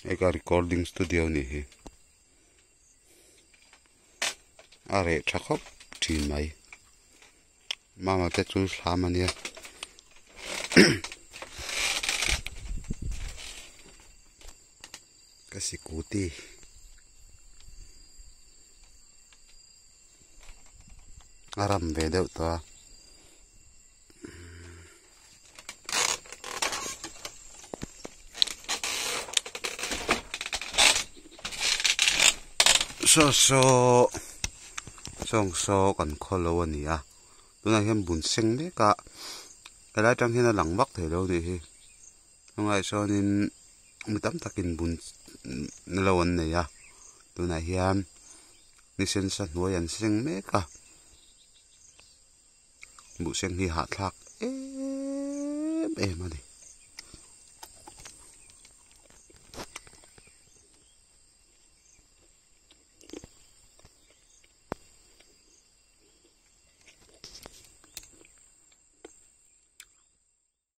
Hei ka recording studio nih hi a reh tha khawp thin mai mama te chu thlam ania ka scooty a ram ve deuh tawh a. Saw saw sawng saw kan khaw lo a ni a tunah hian bun seng mek a helai atang hian a lang vak thei lo a nih hi chungah sawnin mi tam takin bun lo an nei a tunah hian ni sen sa hnuai an seng mek a. Buhseng hi hahthlak em em a ni.